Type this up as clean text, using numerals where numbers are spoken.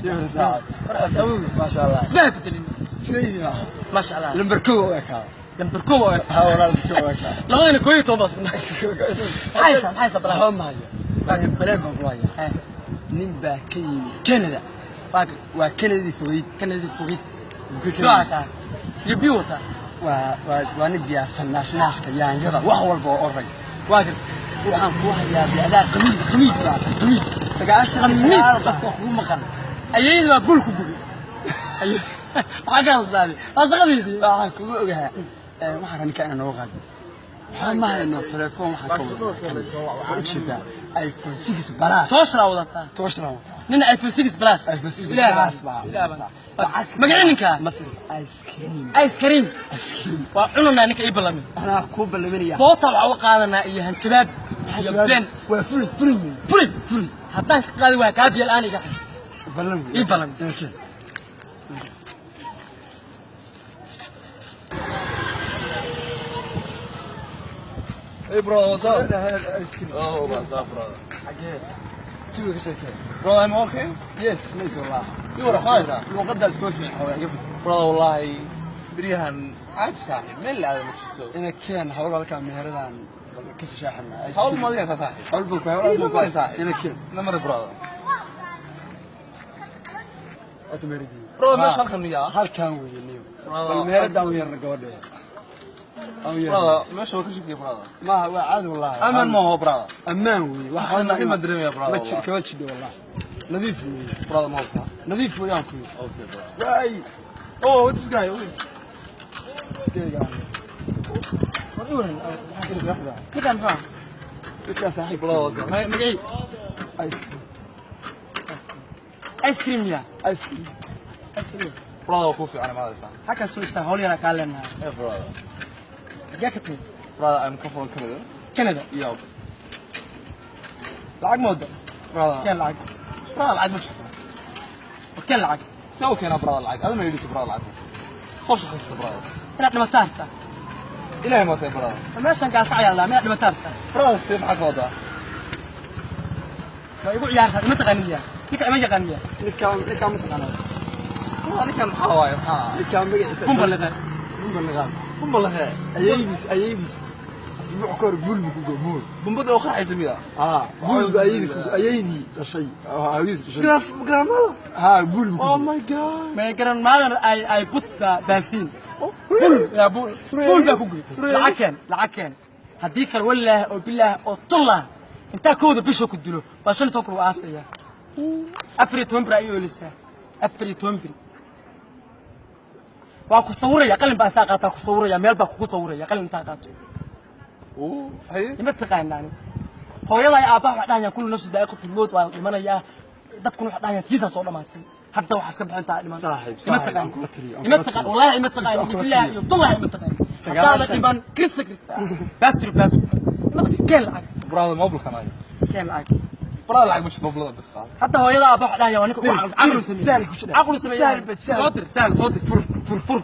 ما شاء الله. Ismaha bedelin. Sidaydi maaha. Maasha Allah. Lambar 1 waa kaa. Lambar 1 waa. Ha walaal, lambar 1 waa kaa. Labadana 11 baa sugnaa. Maxay haysaa balaa? Waxba ma hayo. Laakiin baleen baan ku hayaa. Nin baa ka yimid Canada. Waa gartay. Waa Canadii fogeyd. Kanadii fogid. Buu ka Duca yimid. kaa. Iyo biyo wataa. Waa nin diyaarsan naashnaashka, yaanyada, wax walba oo oray. Waa gartay. Waxaan ku hayaa biadaa qamiid, qamiid baa qamiid 99 qofka kugu maqan. Ayaydu waa buul ku gubay. Maxaa ka hadlaaday? Waa shaqadiisii. Waxaan kugu ogahaa, waxaan ninka inaan nooga qaadin. Waxaan ma hayno telefoon, waxaan ka wadaa waa ujeedaa iPhone 6 Plus. Tooshna wadataa. Tooshna wataa. Nin iPhone 6 Plus. iPhone 6 Ilaah Plus baa ilaah wataa. Magacii ninka? Masrif ice cream. Ice cream. Ice cream. Waa cunanaa ninka ii ballamin. Anaa kuu ballaminaya. Boota waxaa uga qaadanaa iyo hanjabaad iyo been. Waa fuli fuli wey. Fuli. Fuli. Haddaan ka qaadi waaya kaa biyo la'aan iga xir. Ballan wey. Ii ballan. Okay. Hey brother, what's up? Ice cream. Oh, what's up, brother? Xagee jawiga ka sheekee? Brother, I'm okay. Yes, nice wallah. You were fine. Luqadaas koo fiican xoogaa iga fog. Brother, wallahi, beryahan caadi saaxiib, meel la aado ma jirto. Ina keen hawl halkaa meheradaan ka shaaxana. Hawl ma adiga saaxiib? Hawl buu ku hawl Ii buu ku mari saaxiib. Ina keen. Na mari brother. Horta meheradii. Brother, meesha halkan miyaa? Halkan weeye niyo. Brother. Bal meheradaan u yeerna gabadha. Aan u yeerna. Brother, meesha waa ka shakiyay brother. Maaha, waa caadi wallahi. Amaan ma aho brother. Ammaan weeye. Wax Waxaan naxdin baan dareemayaa brother. Ma jir kama jidho wallahi. Nadiif weeye. Brother, ma hubtaa? Nadiif weeyaan ku yidhi. Okay, brother. Waay. Oh, this guy, who is? Iskeyga. War ii waran. Madaxda. Ninkaan muxuu ahaa? Dadkaan saaxiib. Brother, what's up? Magacii? Ice cream. Ice cream miyaa? Ice cream. Ice cream. Brother, waa kuu fiican imaadaysaa. Halkaas soo istaa hawl yaraa kaa leenahay. Hey brother. Xagee ka timid? Brother, I'm come from Canada. Canada. Yeah. Lacag ma wada? Brother. Keen lacag. Brother, lacag ma jirto. War keen lacag. See u keenaa brother lacag? Adama yidhi brother lacag ma jirto. Soo shaqaysta brother. Inaad dhimataan rabtaa. Ilaahay ma tahay brother. War meeshaan gaalkacyaa laa miyaad dhimataan rabtaa? Brother, see maxaa ka wadaa? Ma igu ciyaarsaa? Ima taqaanin miyaa? Ninka ima yaqaan miyaa? Ninkaan ma taqaanaa. Brother, ninkan maxaa waaye? Maxaa? Ninkaan magaciisa. Bumba liqee. Bumba liqaan. Bumba lehee. Ayaydiis asbuuc ka hor buul buu ku go buul. Bumbada oo qarxaysa miyaa? Haa, buul buu ayaydiis ku ayaydii dhashay. Oo hooyadiis dhashay. Graf, grandmother. Haa, buul buu ku Oh go. my God. My grandmother I put the basin. Buul yaa buul. Buul baa ku gubay. Really? Lacag keen, lacag keen. Haddii kale wallaah oo bilaah oo tullah intaa kooda bisha ku dilo baa 15 kun aasaya. 14 bir ay oolisaa. 14 bir. Waa ku sawiraya qalin baa intaa qaataa ku sawiraya meel baa kugu sawiraya qalin intaa qaato. Oh, haye. Ima taqaanaan. Hooyada iyo aabbaha waxay dhahayaan kullu nafsi daa'iqatul mawt, waa la dhimanayaa. Dadkuna waxay dhahayaan tiisaa soo dhamaatay. Hadda waxaa iska bixintaa dhiman. Saaxiib, Ima saaxiib, taqaan. aan kula taliyo, aan Ima kula taqaan taliyo. wallahi ima taqaan Aan kula billahi taliyo. iyo tullahi ima taqaan. Haddaada 9. dhiman krista krista. Basri basri. Ima taqaan keen lacag. Brother, mobilkan ayo. Keen lacag. Brother, lacag ma jirto mobilada bas qaado. Hadda hooyada aabbaha waxay dhahayaan waa ninka Dir, caqlu dir, sameeyey. sahal ku jira. Caqlu sameeyey. Sahal, sahal. Soo dir, sahal soo dir. Fur fur fur.